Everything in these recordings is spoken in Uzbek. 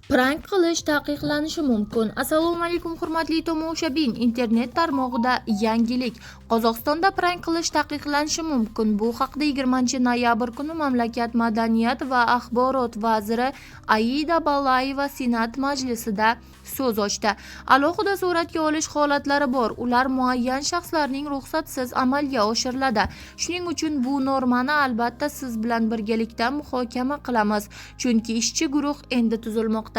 Prank qilish taqiqlanishi mumkin. Assalomu alaykum, hurmatli tomoshabin. Internet tarmog'ida yangilik. Qozog'istonda prank qilish taqiqlanishi mumkin. Bu haqda 20-noyabr kuni mamlakat madaniyat va axborot vaziri Aida Balayeva Senat majlisida so'z ochdi. Alohida suratga olish holatlari bor. Ular muayyan shaxslarning ruxsatisiz amalga oshiriladi. Shuning uchun bu normani albatta siz bilan birgalikda muhokama qilamiz, chunki ishchi guruh endi tuzilmoqda.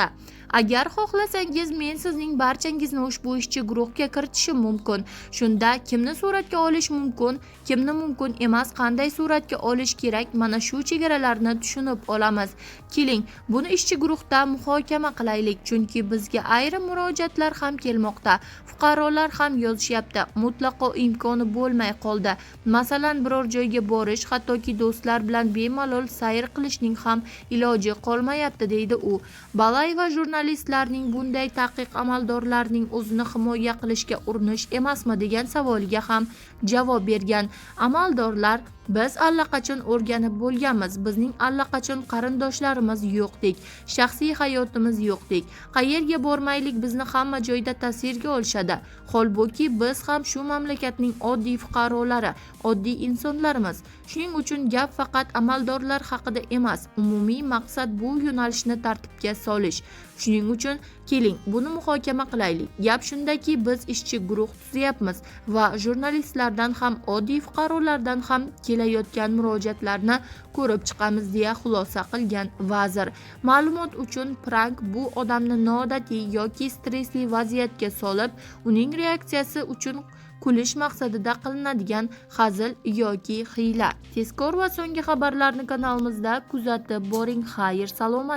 Agar xohlasangiz, men sizning barchangizni ushbu ishchi guruhga kiritishim mumkin. Shunda kimni suratga olish mumkin, kimni mumkin emas, qanday suratga olish kerak, mana shu chegaralarni tushunib olamiz. Keling, buni ishchi guruhda muhokama qilaylik, chunki bizga ayrim murojaatlar ham kelmoqda. Fuqarolar ham yozishyapti. Mutlaqo imkoni bo'lmay qoldi. Masalan, biror joyga borish, hattoki do'stlar bilan bemalol sayr qilishning ham iloji qolmayapti, deydi u. Balayeva jurnalistlarning bunday taqiq amaldorlarning o'zini himoya qilishga urinish emasmi degan savoliga ham javob bergan. Amaldorlar biz allaqachon o'rganib bo'lganmiz, bizning allaqachon qarindoshlarimiz yo'qdek, shaxsiy hayotimiz yo'qdek. Qayerga bormaylik, bizni hamma joyda tasvirga olishadi. Holbuki biz ham shu mamlakatning oddiy fuqarolari, oddiy insonlarmiz. Shuning uchun gap faqat amaldorlar haqida emas, umumiy maqsad bu yo'nalishni tartibga solish. Shuning uchun keling, buni muhokama qilaylik. Gap shundaki, biz ishchi guruh tuzyapmiz va jurnalistlardan ham, oddiy fuqarolardan ham kelayotgan murojaatlarni ko'rib chiqamiz, deya xulosa qilgan vazir. Ma'lumot uchun, prank bu odamni noodatiy yoki stressli vaziyatga solib, uning reaksiyasi uchun kulish maqsadida qilinadigan hazil yoki hiyla. Tezkor va so'nggi xabarlarni kanalimizda kuzatib boring. Xayr, salomat.